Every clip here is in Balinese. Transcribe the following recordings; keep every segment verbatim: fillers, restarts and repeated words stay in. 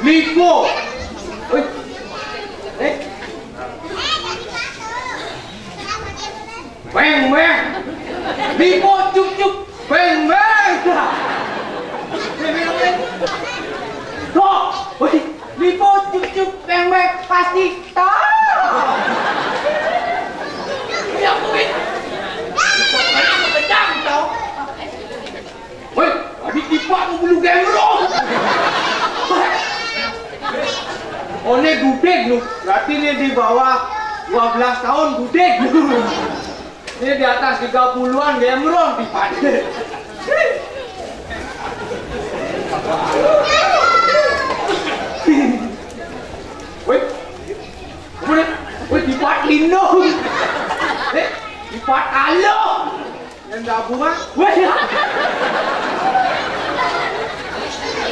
Lipo. Woi. Eh. Beng, beng. Lipo, cup, cup. Beng, beng. Beng, beng, beng. Tok. Woi. Lipo, cup, cup. Beng, beng. Pasti. Tok. Ya, woi. Pokoknya aku kencang, tau. Woi, tadi tipak mau bulu gemrong. Oh, ini gudeg, nu. Berarti ini di bawah dua belas tahun gudeg. Ini di atas tiga puluhan gemrong tipak. Woi, apa nih? Woi, tipak lindung. Eh, tipak alo. Yang gabungan. Woi.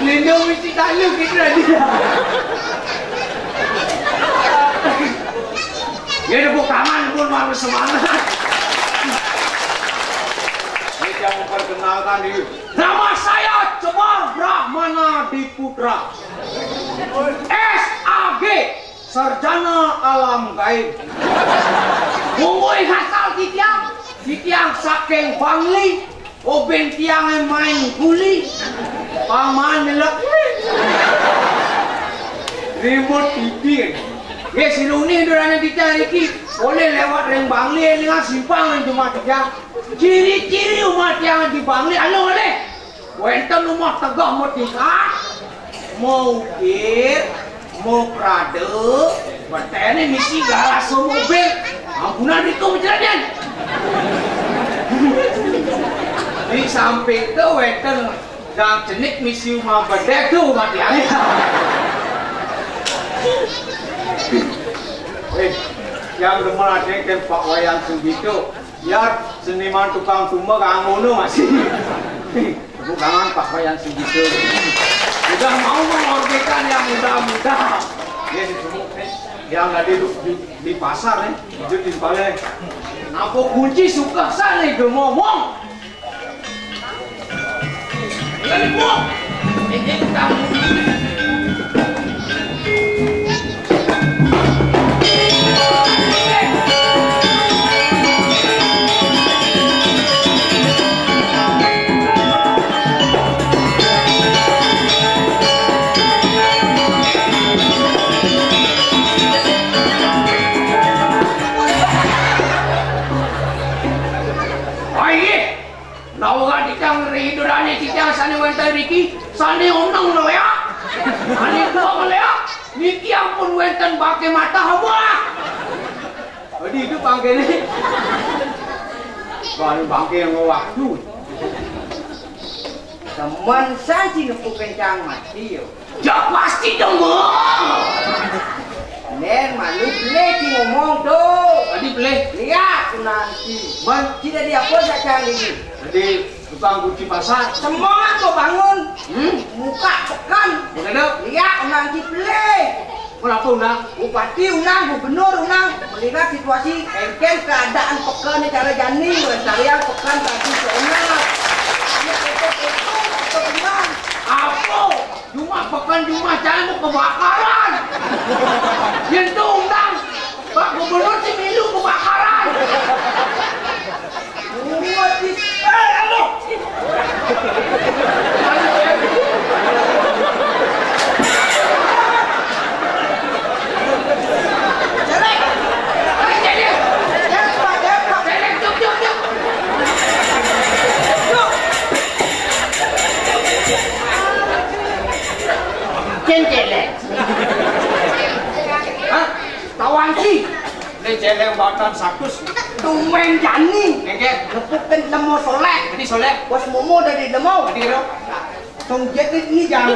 Lindung mesti talu gitu tadi. Ya, tepuk tangan pun harus semangat. Ini yang memperkenalkan diri. Nama saya Cemar Brahmana Diputra. S A G. Sarjana alam gaib. Mungguing asal titiang, titiang saking Bangli, obeng tiange main guli, paman nyelek. Remote T V. Nggih, sira uning durane titiang iki, oleh lewat ring Bangli, ning simpang ring jumah titiang. Ciri-ciri umat tiang di Bangli, anu ngene. Wenten umah tegeh matingkat, mau ukir, mau prade, betene misi galas mobil. Ampunan riku mejerenyen. Di samping tu wenten gang cenik misi umah bedek tu mati aja. Eh, yang demen ada kan Pak Wayan Sugito. Ya, seniman tukang tumba kang ngono masih. Tepuk tangan Pak Wayan Sugito. Udah mau mengorbankan yang muda-muda. Ya, di, di, yang tadi di, di, di pasar nih, itu di balik. Apa kunci suka sana ngomong? Aye. Nawa titiang ridurane titiang sane wenten riki, sane oneng leak, sane tuwek leak, niki ampun wenten bangke mata haba. Jadi itu bangkene. Baru bangke yang waktu. Temen santi nepuk kencang mati yo. Ya pasti dong, Bang. Nen, malu beli ki ngomong tuh. Tadi beli. Lihat nanti. Bang. Tidak diapo saja ini. Jadi tukang kunci pasar. Semua tuh bangun. Hmm? Muka pekan. Begitu. Lihat nanti beli. Kenapa undang? Bupati undang, gubernur undang. Melihat situasi, engken keadaan pekan ni cara jani, cari yang pekan tradisional. Ini betul-betul pekan. Apa? Cuma pekan cuma jangan kebakaran. Yang tu undang. Pak Gubernur si milu kebakaran. Gua di, eh, aduh. Jelek. Jelek, Pak, jelek, Pak. Jelek, cuk, cuk, cuk. Cuk. Cen jelek. Hah? Tawang ki. Ni jelek batan sakus. Tumben jani. Engke. Lepukin lemo soleh. Jadi soleh. Bos Momo dari lemo. Jadi ro. Song Jet ni, ni jang.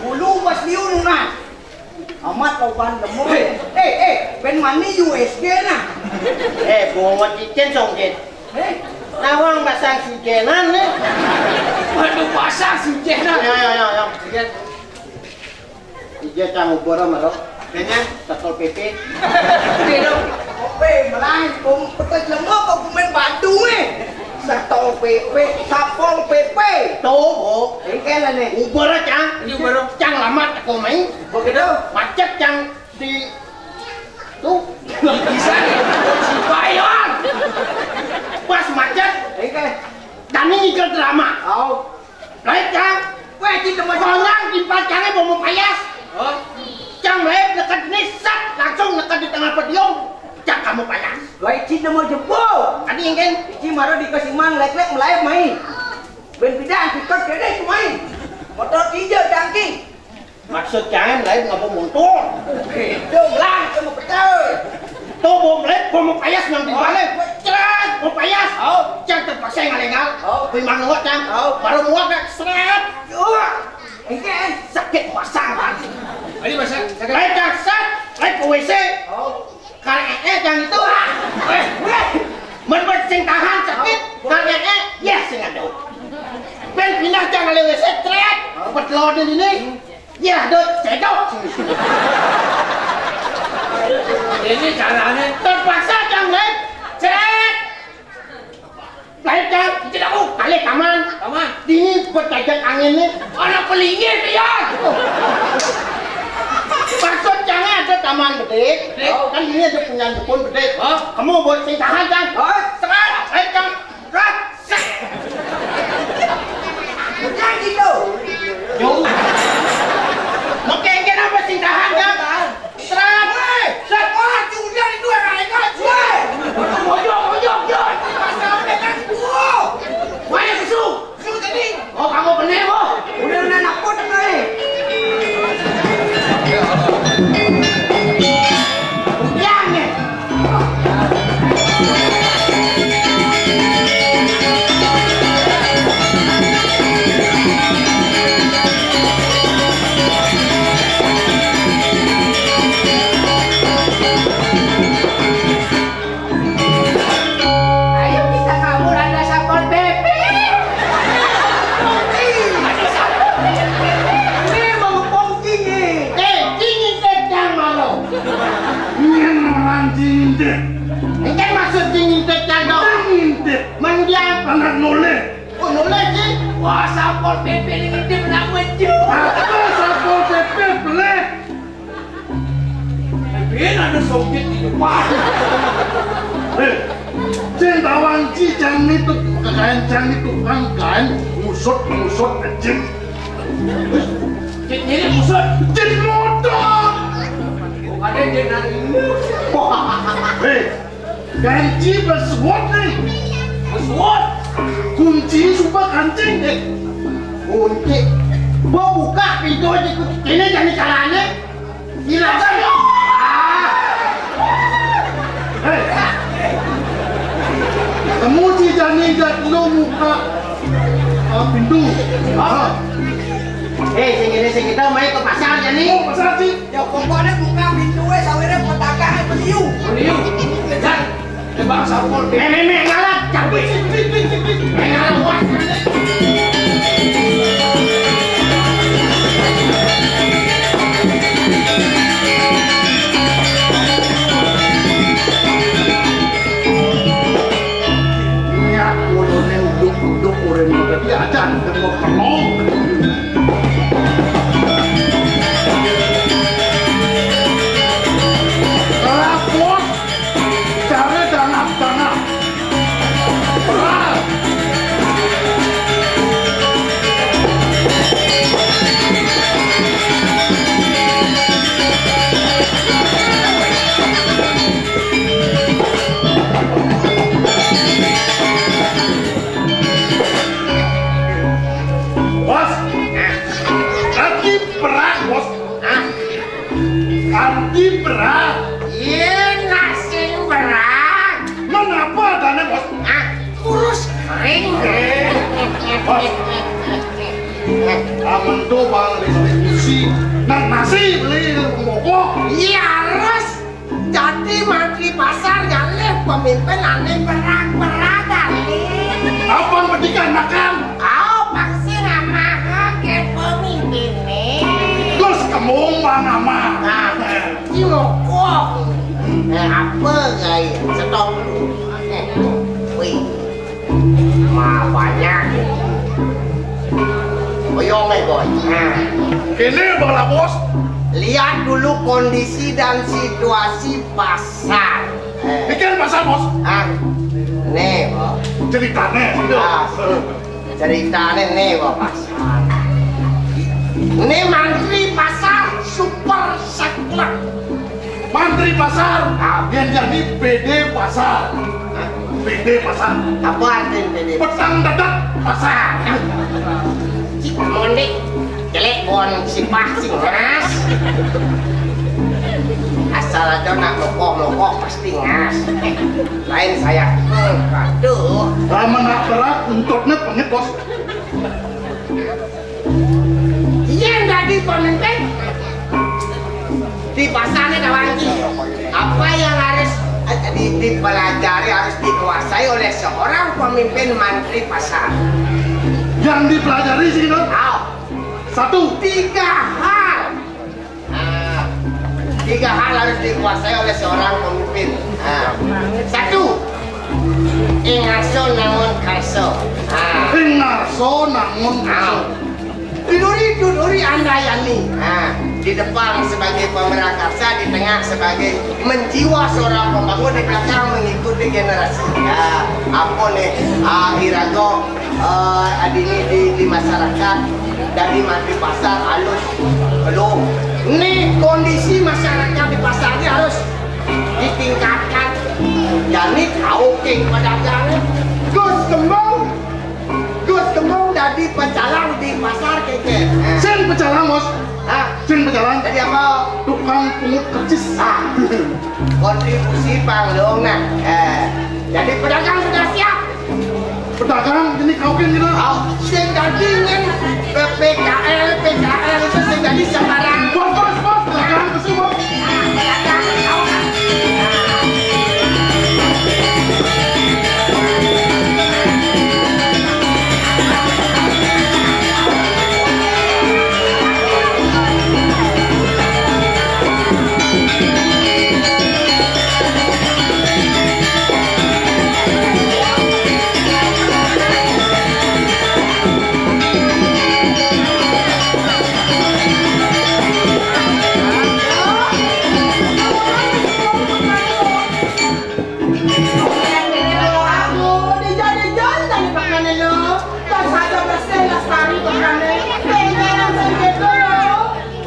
Bulu bos liu nuna. Amat kau ban lemo. Hei. Eh, eh, ben mani U S G na. Eh, bongot icen Song Jet. Eh, nawang pasang sujenan ni. Waduh, pasang sujenan. Ya, ya, ya, ya. Sujen. Ije cang ubur maro. Kene? Satpol P P. Beda. Ope, melai, pom, petai lemo kok gumen batu eh. Satpol P P, Satpol P P. Tuh, oh. Engke lah nih. Ubur cang. Ini ubur. Cang lamat. Mai, begitu macet yang di tuh bisa nih. Bayar. Pas macet, Dani ikut drama. Oh. Baik, Cang. Weh, di tempat orang di pacarnya mau payas. Oh. Cang, baik, dekat ini, set, langsung dekat di tengah podium. Cang, kamu payas. Weh, Cing, mau jebol. Tadi yang kan? Cing, marah dikasih mang, lek-lek, melayap, main. Ben pindah, tiket, kene, main. Motor hijau, cangking. Maksud Cang lain ngapa muntul? Itu belang, kamu betul. Tuh, bom lep, bom payas nang di balik. Cret, bom payas. Oh. Cang terpaksa ngalengal. Oh. Bimang nengok, Cang. Oh. Baru muat, Cang. Seret. Wah. Ini sakit pasang, Cang. Ayo, Mas. Lain, Cang, set. Lain ke W C. Oh. Karena eh, Cang itu. Wah. Eh, weh. Men, men sing tahan sakit. Karena eh, ya sing ada. Ben pindah, Cang, oleh W C, cret. Petelodin ini. Ya, Dut, cedok. Ini caranya. Terpaksa, Cang, lain. Cret. Lain, Cang. Tidak mau. Kali taman. Taman. Ini petajak angin nih. Anak pelinggir, dia. Maksud Cang ada taman bedik. Bedik. Kan ini ada punya dukun bedik. Oh. Kamu buat sing tahan, Cang. Oh. Serat. Lain, Cang. Rat. Bukan gitu. Yo. Makin kenapa sing tahan, Cang? Serat. Woi, serat. Wah, udah itu yang lain kan. Woi. Bojok, bojok, yo. Pasal dengan gua. Mana susu? Susu tadi. Oh, kamu bener, Bu. Udah, udah, nak pun, nih. Udah, nih. Ayo kita kabur, ada Satpol P P. Ada Satpol P P. Ini mau pongki nih. Eh, cingin tetang malu. Ini orang cingin tet. Ini kan maksud cingin tetang dong. Cingin tet. Mendiang. Anak noleh. Oh, noleh sih. Wah, Satpol P P ini ngintip nak mencuri. Apa Satpol P P boleh? Tapi ada songkit di depan. Eh, Cing, tawang Ci, Cang itu, kekain Cang itu kan kain ngusut, ngusut, Cing. Cing, ini ngusut. Cing motor. Oh, ada Cing nari. Wah. Eh, ganci pesuot nih. Pesuot. Kunci sumpah kancing deh. Kunci. Gua buka pintu aja, ini jadi caranya. Gila kan? Ah. Hei. Kamu tidak, tidak lu muka, ah, pintu. Ah. Eh, sing ini, sing kita main ke pasar, Jani. Oh, pasar, sih. Ya, pokoknya buka pintu, eh, sawirnya petaka, eh, beliau. Beliau. Jan. Tebang Satpol P P. Meme, meme, ngalat, capek. Meme, ngalat, wah. Niat bodohnya uduk-uduk orang mau diajar, mau kenong. Lapor. Cara danap-danap. Berat. Bos, lagi berat, Bos. Hah? Kanti berat. Iya, nasi berat. Mengapa adanya, Bos? Ah, kurus kering. Eh, Bos. Aman tuh, Bang, restitusi. Nah, nasi beli mokok. Iya, harus. Jadi, mantri pasar, ngalih pemimpin aneh berat-berat, aneh. Apa pendidikan makan? Kau pasti nama ke pemimpin nih. Terus kemung, Bang, nama. Nah, Cilokong. Eh, apa gaya? Stop dulu. Wih, mah banyak. Yong, eh, Bos. Nah. Ini, Bang Labos. Lihat dulu kondisi dan situasi pasar. Eh. Ini kan pasar, Bos. Ah, nih, Bos. Ceritanya, gitu. Ah, ceritanya nih, Bos, pasar. Ini mantri pasar super saklek. Mantri pasar, nah, biar jadi P D pasar. Hah? P D pasar. Apa artinya P D? Petang dadak pasar. Cik Mondi, jelek bon sipah sing ngas. Asal aja nak mokoh-mokoh pasti ngas. Lain saya. Hmm, aduh. Lama nak berat, untutnya pengit, Bos. Yang jadi pemimpin di pasar ini, kawan, apa yang harus, eh, di-, dipelajari, harus dikuasai oleh seorang pemimpin mantri pasar? Yang dipelajari sih, gitu. Ayo. Satu. Tiga hal. Nah, tiga hal harus dikuasai oleh seorang pemimpin. Nah, satu, ingarso nangun karso. Nah. Ingarso nangun karso. Nah. Duduri, duduri andayani. Nah, di depan sebagai pemerakarsa, di tengah sebagai menjiwa seorang pembangun, di belakang mengikuti generasi. Ya, apa nih? Ah, irago, eh, adini di, di masyarakat, dari mati pasar halus. Lo, nih kondisi masyarakat di pasar ini harus ditingkatkan. Jadi kau ke pedagang, Gus Kembang, Gus Kembang jadi pecalang di pasar keke. Nah. Sing pecalang, Bos. Hah? Sing pecalang. Jadi apa? Tukang pungut kercis. Ah. Kontribusi pang dong, nah. Eh, jadi pedagang sudah siap. Pedagang ini kawin gitu. Oh, sing dadi ning P K L, P K L itu sing dadi sembarang. Bos, bos, bos, pedagang itu sih, Bos.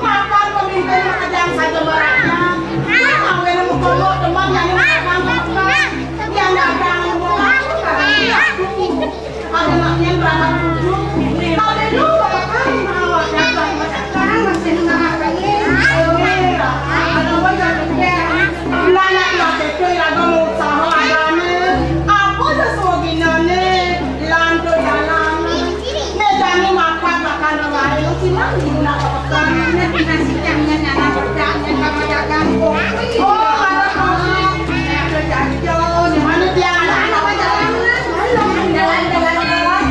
Makan pemimpin makan yang saja merata. Dia mau yang mau kolok teman yang makan makan. Yang dagang mau makan. Ada nak yang berangkat tujuh. Kalau dia lupa makan, awak dagang makan. Sekarang masih dengar lagi. Ayo, ada orang yang dengar. Lah, nak, nak, itu yang mau usaha agama. Apa sesuatu gini ni? Lanjut jalan. Nek jani makan, makan wae. Lu silang guna kepekan. Nek nasi jangan nyana kerjaan yang kamu dagang. Oh, ada kopi. Nek kerjaan jauh. Di mana dia anak-anak jalan? Jalan, jalan, jalan.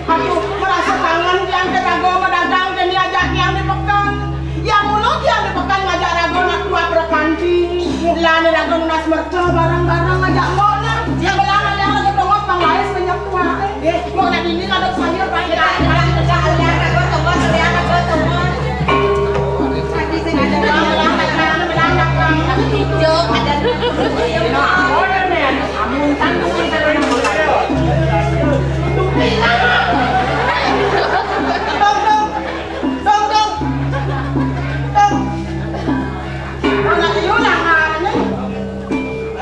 Aduh, merasa kangen tiang ke raga madagang kene ajak tiang di peken. Yang mula tiang di peken ngajak raga nak keluar berekanti. Lah ni raga nunas merta barang-barang ngajak mbok nah. Yang belang ada yang lagi tongos pang lais banyak kuah. Eh, mbok nak dini ada sayur baik. Kalian raga tongos, kalian raga tongos. Tapi sing ada belang, belang, belang, belang. Hijau, ada. Nah, order, man.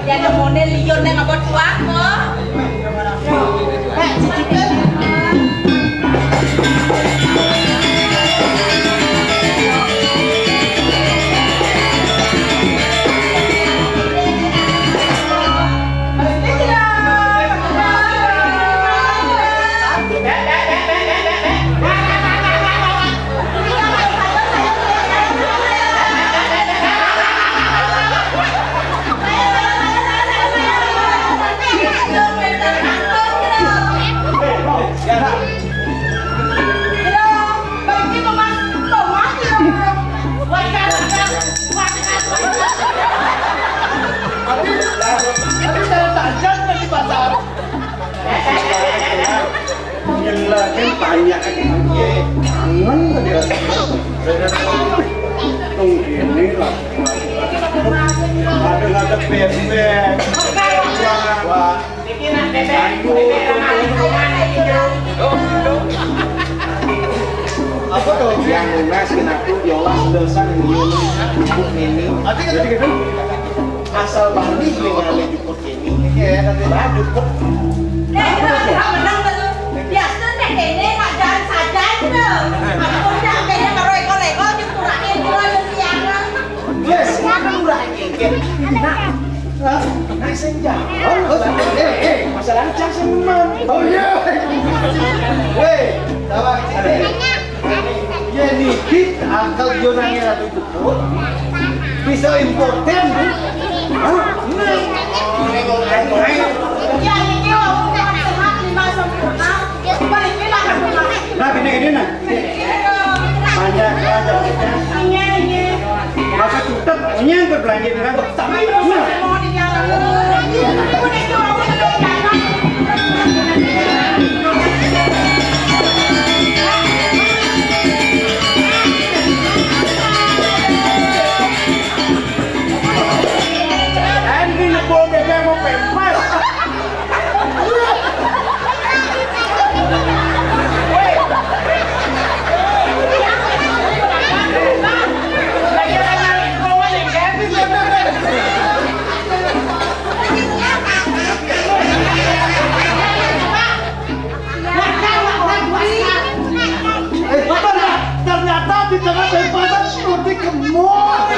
Ya, ada model liur nang abot kuat kok. Eh, cicipin. Tapi, tapi saya tajam dari pasar. Yang lagi banyak lagi. Kangen tadi. Tunggu ini lah. Ada-ada bebek. Wah. Apa tuh? Yang lunas kena tuh diolah dosa yang ini. Tapi kata gitu. Asal Bali dengan jukut ini. Iya, tapi jukut. Eh, kita masih menang tuh. Biasa deh ini ngajarin saja itu. Aku udah kayaknya baru ekor-ekor jempurain gua jempiangan. Yes, kan udah. Nah, Hah? Nah, senja. Oh, eh, eh, masalah cang seniman. Oh iya. Weh, sabar. Ya niki akal yo nang Ratu Jukut. Bisa impoten, Bu. Hah? Nah. Ya, ini wau sehat lima sempurna. Balik bilang. Nah, gini-gini nah. Banyak aja. Iya, iya. Masa tutup, ini yang berbelanja dengan. Nah. Anjing, bom bebek mau pempes. Eh, ternyata, ternyata di tengah daripada seperti gemuk.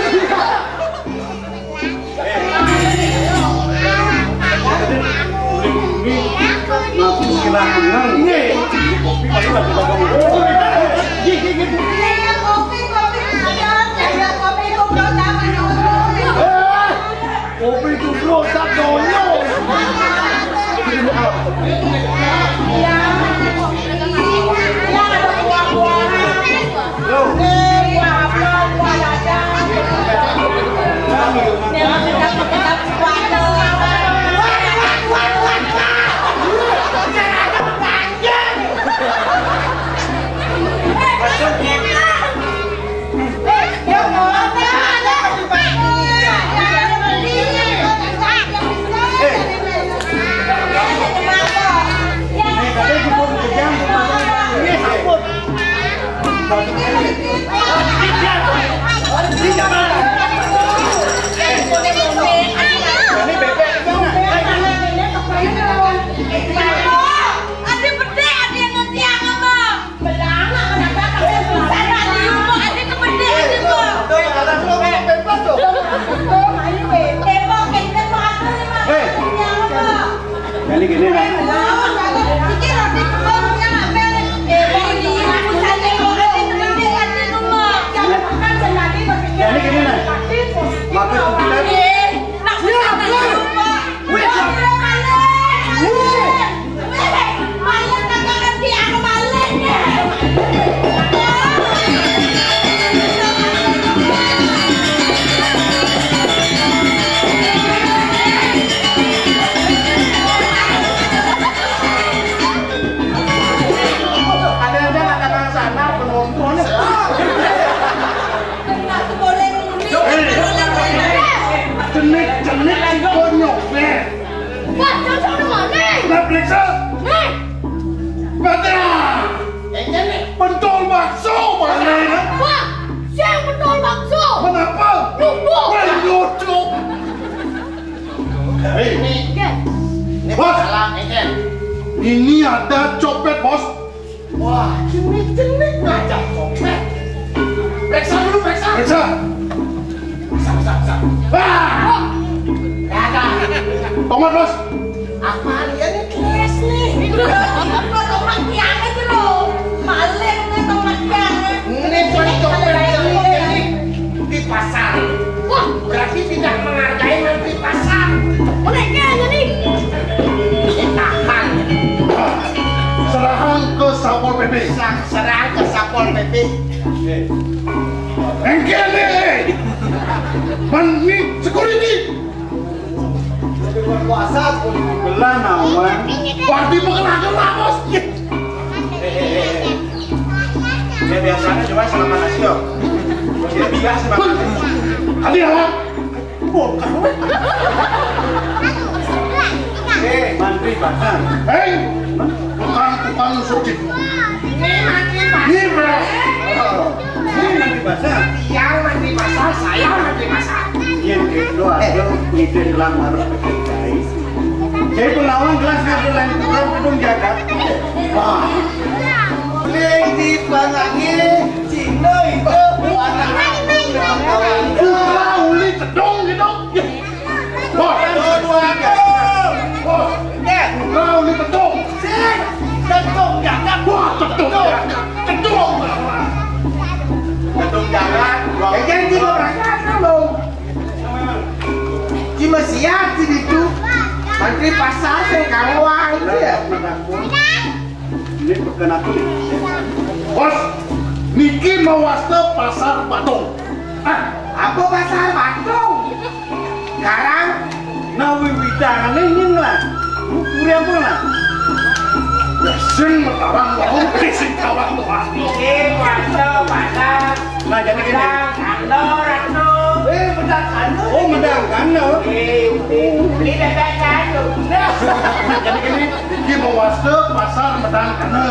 Kopi tubruk sak donya. Periksa. Nih. Baca. Ini nih. Pentol bakso mana? Wah, siapa pentol bakso? Kenapa? Nyumbuk. Wah, nyumbuk. Hei. Ini. Ini Bos. Masalah ini. Ini ada copet, Bos. Wah, jenik-jenik ngajak copet. Periksa dulu, periksa. Periksa. Bisa, bisa, bisa. Wah! Ada. Tomat, Bos. Apa dia nih, keles nih? Tomat yang itu loh. Maling nih tomat yang. Ini bukan copet, ini di pasar. Wah, berarti tidak menghargai mantri pasar. Boleh kayaknya nih. Ditahan. Serahkan ke Satpol P P. Serahkan ke Satpol P P. Engke nih. Man, ini security. Tapi bulan puasa, security belah, nawan. Berarti mengelak-ngelak, Bos. Ya, biasanya cuma selama nasi, yo. Ya, biasa banget. Tadi ya, Bang? Bongkar, weh. Eh, mantri pasar. Hei, tukang-tukang sujud. Ini mantri pasar. Ini, Bro. Ini mantri pasar. Yang mantri pasar, saya mantri pasar. Yang itu ada ngidin lamar. Jadi penawang gelas ngambil lain tukang gedung jaga. Wah. Ning dipangangi Cina itu anak aku dengan kawan. Putra uli tedung gitu. Wah, dua-dua. Wah, putra uli tedung. Sing, tedung jagat. Wah, tedung jagat. Tedung. Tedung jagat. Jangan juga perasaan lu. Cuma siap di situ. Mantri pasar sing karuan itu ya. Ini perkenalan. Bos, niki mawasta pasar Badung. Ah, apa pasar Badung? Sekarang nah wiwitane nying lah. Ukur apa lah? Sing Mataram wau, sing Tawang wau. Nggih, wasta pasar. Nah, jadi gini. Mendang kanda, Ratu. Eh, mendang kanda. Oh, mendang kanda. Eh, beli bebek kanda. Nah, jadi gini, iki mawasta pasar mendang kanda.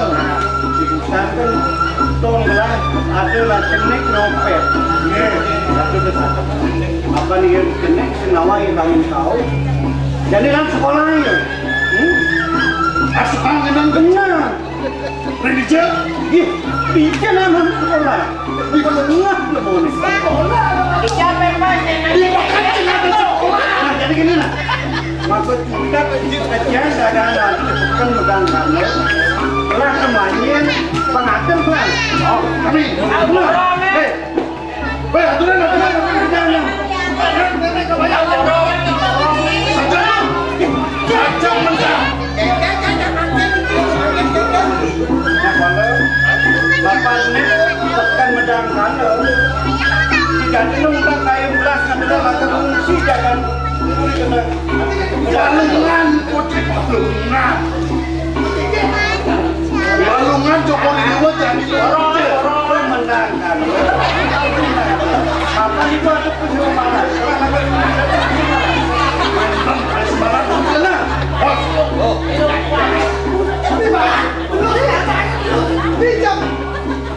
Diputarkan tong lah, ada lah jenik nyopet. Nggih, satu desa. Apa nih yang jenik senawai bangun kau? Jadi kan sekolah ya. Hmm? Asuhan kenang benar. Ring dija? Ih, dija nang sekolah. Di tengah lho, Bone. Dija memang. Di tengah ada sekolah. Nah, jadi gini nah. Maksud kita kecil kecian dagangan itu kan megang kamu. Lah semuanya pengatur kan. Oh, kami. Hei, Weh, aturan, aturan, aturan, jangan. Saja, saja mentah. Bapak ini tekan medang sana. Tidak tenung tak kayu belas, ngambil mata fungsi jangan. Balungan, kucing balungan. Balungan Joko Dewa jadi orang menang kan. Apa itu ada penyumaran? Semangat menang.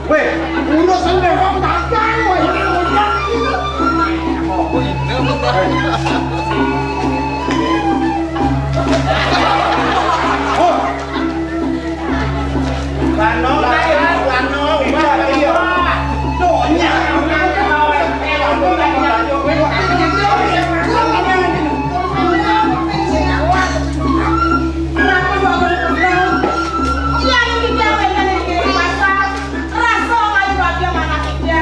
Weh, urusan memang takkan, weh. Oh. Lano, lano, lano, iya, iya. Donya. Kenapa dua kali pulang? Iya, ini kita main dari pasar. Rasa lain wajah mana kerja.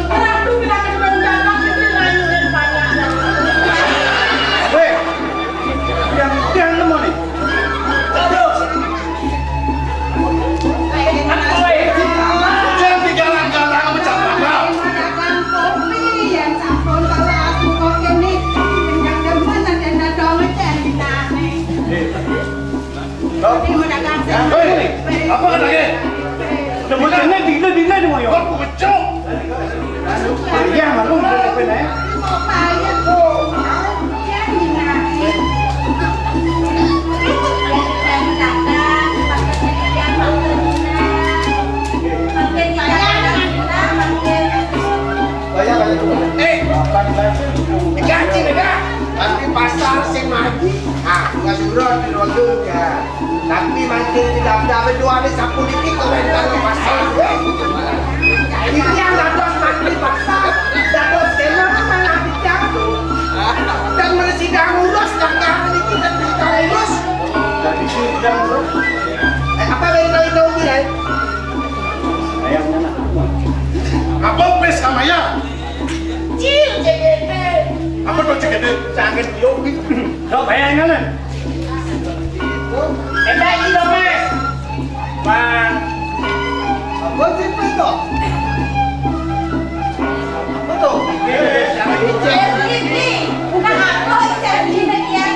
Ratu bilang ke dalam dalam itu lain banyak. Weh, yang, yang nemu nih. Aduh. Tidak ada berjuang di sapu dikit, kau main kali pasar. Ini yang dados mantri pasar, dados kena malah dijago. Dan mesti sidang urus, dan kami ini kita tidak urus. Jadi sidang urus. Eh, apa yang tahu itu, eh? Ayam mana? Apa pes sama ya? Cil, C G D. Apa tuh C G D? Sakit yuk. Kau bayangkan. Enda iki lho, Mas. Bang. Apa sih itu? Apa tuh? Ini, ini. Nah, apa itu ini ya?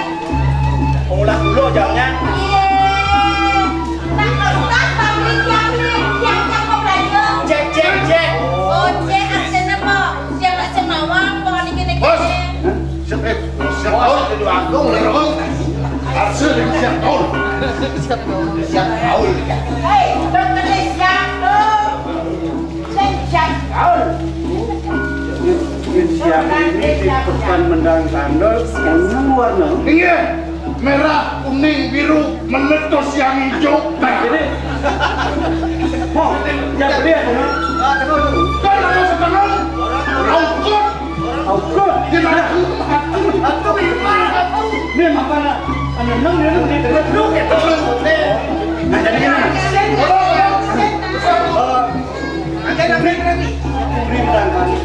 Olah dulu jawabnya. Iya. Nah, Ustaz, pabrik yang yang yang mau belajar. Cek, cek, cek. Oh, cek, artinya apa? Siapa semawa apa ini gini. Bos. Siap, eh, siap tahun. Aduh, agung, lho, Bos. Hasil yang siap tahun. Siap tahun. Hei, betul siap tahun. Siap tahun. Siap ini di pekan Mendang Kandel, yang warna. Iya, merah, kuning, biru, menetos yang hijau. Nah, ini. Mau, ya, beli ya, Bang? Kan ada setengah. Aukun. Aukun. Dia ada. Ini apa, nak? Anu, nang, dia nang, dia terus. Lu, ya, terus. Nah, jadi gimana? Ada namanya lagi. Kuring dan Kandel.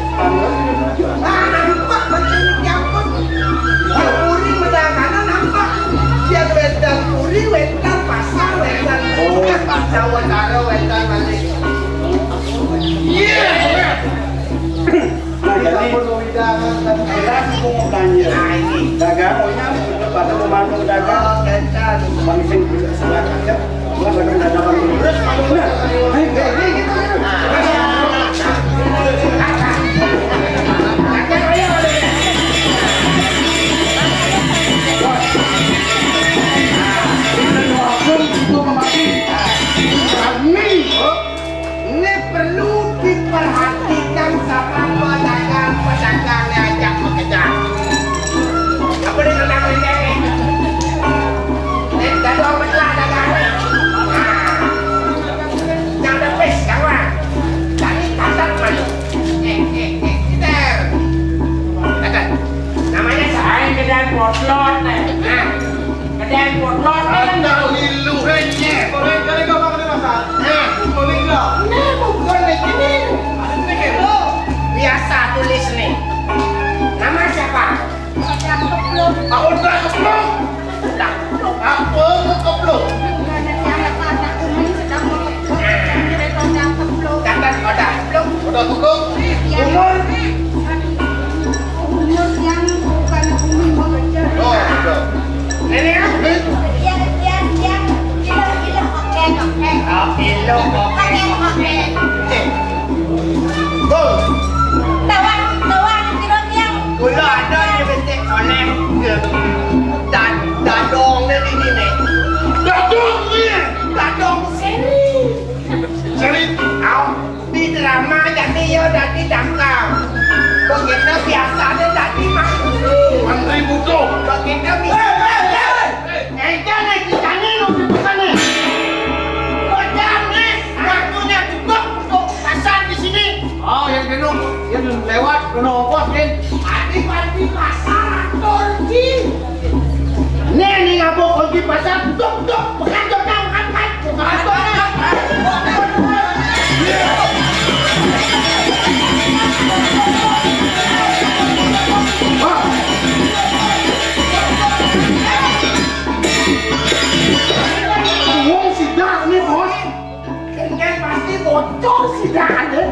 Ah, nampak macam ni, ya ampun. Kuring bedah kanan nampak. Dia wetan Kuring, wetan pasar, wetan Jawa Tara, wetan Malaysia. Iya. Nah, jadi, kita mau tanya. Dagang, pokoknya pada pemandu dagang. Oh, wetan. Bang Sing juga salah aja. Ini perlu diperhatikan sama pedagang-pedagang yang ajak bekerja. Apa dia kata kerja ni? Ni dah dua belah dagang ni. Ha. Yang ada pes, kawan. Tadi kasar mana? Eh, eh, eh, kita. Kata, namanya saya kedai potlot ni. Ha. Kedai potlot ni. Ada ilu hanya. Boleh, boleh kau makan di masa? Ha. Boleh enggak? Ni bukan lagi ni. Ada sedikit. Biasa tulis ni. Nama siapa? Odah keplung. Odah keplung. Odah keplung. Apa keplung? Kata odah keplung. Odah keplung. Umur? Umur yang bukan umi mengejar. Oh, betul. Ini ya? Iya, iya, iya. Ilu, ilu, oke, oke. Oh, ilu, oke. Oke, oke. Eh. Bos. Tawang, tawang, kira-kira. Kula ada di bintik oleh dan dadong ni di sini. Dadong ni? Dadong sini. Sini. Au. Di drama jadi ya, jadi dangkal. Begitu biasanya jadi mantri. Mantri butuh. Begitu bisa. Hei, hei, hei. Ente naik di sana, lu di sana. Kau jangan, waktunya cukup untuk pasar di sini. Oh, yang minum, yang lewat, kena ongkos, Din. Tadi pagi pasar, Turki. Nih, nih, ngabuk, kunci pasar, tuk, tuk, pekan, tuk, tuk, pekan, pekan, pekan, pekan. Wong sidak ni, Bos. Kan pasti bocor sidak ni.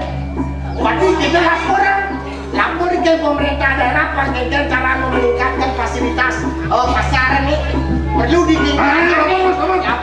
Berarti kita laporan. Lapor ke pemerintah daerah, Pak, tentang cara meningkatkan fasilitas, eh, pasar ni. Perlu ditingkatkan. Ah, apa, apa, apa? Ya,